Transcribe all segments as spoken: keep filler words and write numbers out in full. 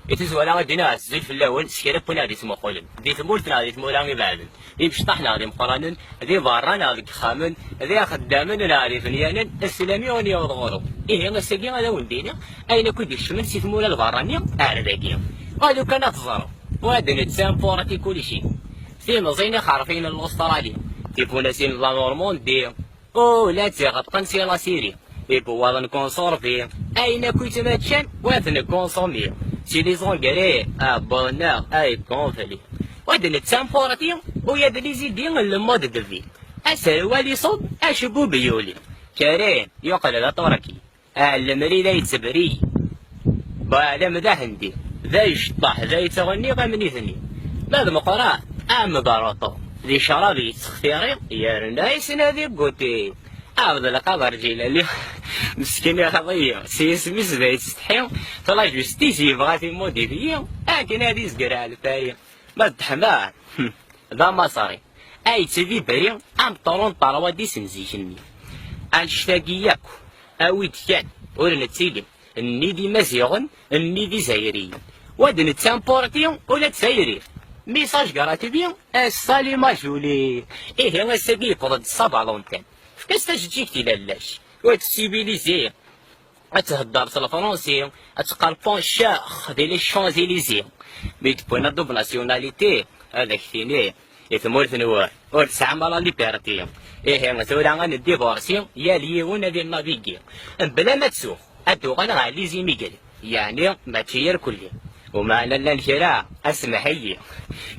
I tazwara ad d-iniɣ azul fell-awen s kra n win ad d-ittmuqulen, di tmurt neɣ di tmura ibeɛden, d imecṭaḥ neɣ d imeqqranen, di berra neɣ deg ixxamen, d ixeddamen neɣ d ibenyanen, sslam-iw ad yaweḍ ɣur-wen. Ihi ass-agi ad awen-d-iniɣ ayen akk i d-ikecmen si tmura n berra-nni ar dagi. Alu kan ad teẓrem, wa d netta ampuṛat i kulci. Timẓin ixerfiyen n Lustṛali, tifunasin n la Normandie, ula d tiɣeṭṭen si la Syrie, ibewwaḍen conservés, ayen akk yettmaččan wa t-nkunsumi, si les engrais, abonneɣ ay conflit. Wa d netta ampuṛat-i, ula d les idées n le mode de vie. Aserwal iṣubb, acebbub yuli. Karim yuqel d aṭurki. Ah, lemri la yettebri. Baɛlam d ahendi, d ayecṭaḥ, d ayetɣenni am nitni. Ma d Meqqran, am Baruṭu, di ccrab yettextiri, yerna yesna di guti. Ɛebdelqader Ǧilali, meskin ixḍi-yi, s yisem-is d ayetsetḥi, la justice yebɣa timmudit-yi, akken ad izger ɛelfari. Ma d Ḥmar, d amaṣri, ay yettbibri am ṭrun n ṭerwadis n zik-nni. Annect-agi yakk, awi-d kan, ur nettili, nni d Imaziɣen, nni d Izzayriyen. Wa d netta ampuṛti, ula d tayri. Message gratuit, salut ma jolie. Ihi ass-agi yewweḍ-d Saint Valentin. Efk-as tajeǧǧigt i lalla-k. Wa d civilisé. Ad thedder s lefransi, ad teqqar bonjour di les Champs-Élysées. Mi d-tewwin la double nationalité, ad ak-tini, i tmurt-nwen, ur tesɛam ara liberté. Ihi, tura ad neddivorsi, yal yiwen ad innavigi. Mebla ma tsuɣ, ad d-uɣal ɣer les immigrés. Yeɛni, mačči irkelli. Umeɛna llan kra, asemḥ-iyi.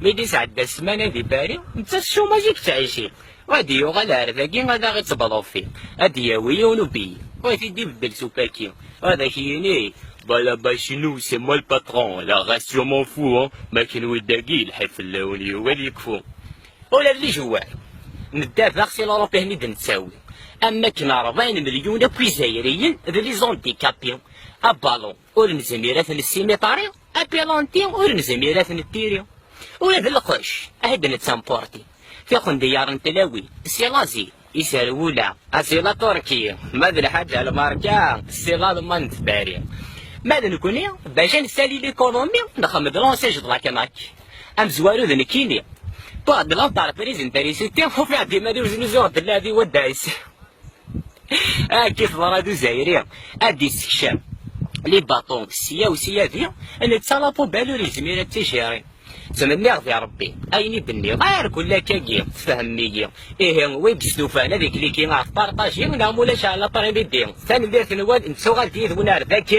Mi d-isɛedda ssmana di Paris, netta s chômage i yettɛici. Wa d-yuɣal ar dagi ad aɣ-ittebḍuffi, ad d-yawi yiwen ubiyi, wa t-id-ibeddel s upaki, ad ak-yini, Balaba chez nous, c'est moi le patron, la race je m'en fous, hein, ma kenwi dagi, lḥif fell-awen yugi ad yekfu. Ula d lijewwar, nedda daɣ si l'Europe i d-nettawi, am wakken rebɛin melyun akk Izzayriyen d les handicapés, abalun ur nezmir ad t-nessimitari, apilanti ur nezmir ad t-nettiri. Ula d lqecc, ahi d-netta ampuṛti. Tiqendyar n tlawin, si l'Asie, iserwula, a si la Turquie, ma d lḥaǧa lbarka, si l'Alman n Paris. Ma d nekni, bac ad nessali l'économie, nxeddem-d l'enseigne de la Knack. Amezwaru d nekkini. Tuɣ-d l'entreprise n Paris City, ufiɣ-d iman-iw znuzuɣ-d llaɛbi wadda-is. Akka i teḍra d Uzzayri, ad d-issekcam les bâtons sya u sya di, netta la poubelle ur yezmir ad tt-ijiri. Ttmenniɣ di Rebbi, ayen i d-nniɣ, ar kul akkagi, tfehmem-iyi. Ihi, wi yestufan ad ikliki ɣef partager, neɣ ma ulac ɛla après-midi. Tanemmirt-nwen, nettuɣal-d yid-wen ar dagi.